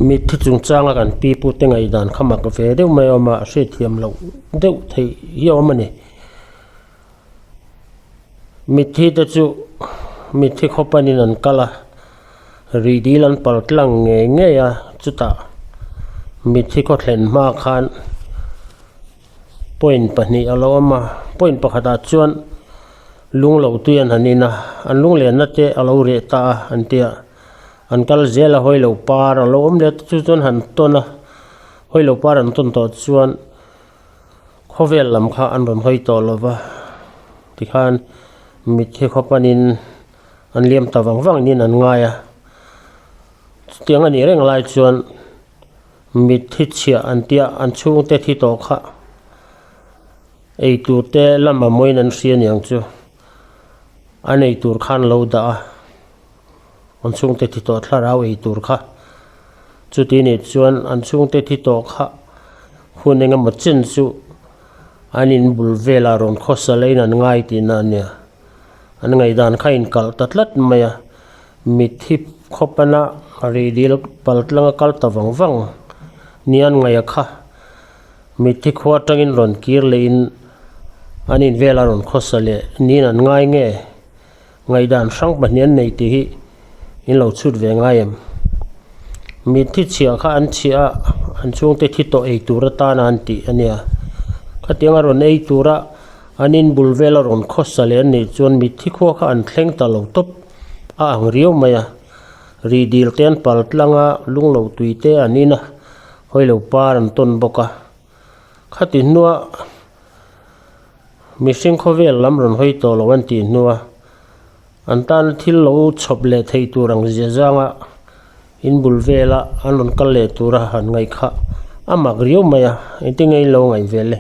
Mitthi chungchanga kan pi pute ngaihdan kha mak ve deuh mai a awm a, a hriatthiam loh deuh theih hi a awm a ni. Mitthi te chu mitthi khaw panin an kal a, rih dil an pal tlang ngei ngei a, chutah mitthi khaw thlen hma khan point pahnih a lo awm a, point pakhatah chuan lung lo tui an han in a, an lunglenna te a lo reh ta a an ti a. An kal zel a hawi lo par a lo awm leh ta chu chuan han tawn a, hawi lo par an tawn tawh chuan khawvel lam kha an rawn hawi tawh lo va, tikhan mitthi khaw panin an liam ta vang vang niin an ngai a, chutiang a nih reng lai chuan mitthi chhiah an tia an chhungte thi tawh kha eitur te lama mawiin an hria aniang chu an eitur kha an lo dah a. An chhungte thi tawh thlarau ei tur kha chuti nih chuan an chhungte thi tawh kha hun eng emaw chen chu an in bul velah rawn khawsa leiin an ngai tihna a nia. An ngaihdan kha a inkalh ta tlat mai a, mitthi khawpana rih dil pal tlanga kal ta vang vang nia an ngaih a kha mitthi khua atangin rawn kir lehin an in velah rawn khawsa leh niin an ngai nge. Ngaihdan hrang pahnih an nei tih hi in lo chhut ve ngai em? Mitthi chhiah kha an chhiah a, an chhungte thi tawh ei tur atana an tih a nia. Khatiang a rawn ei tura an in bul vela rawn khawsa leh an nih chuan mitthi khua kha an thleng ta lo tawp a ang riau mai a. Rih dil te an pal tlang a, lung lo tui te an in a, hawi lo par an tawn bawk a. Khati hnua. Mihring khawvel lam rawn hawi tawh lo an tih hnua an tana thil lo chhawp leh thei tur ang zia zanga in bul vela an rawn kal leh tura han ngaih kha a mak riau mai a, engtin nge in lo ngaih vel e.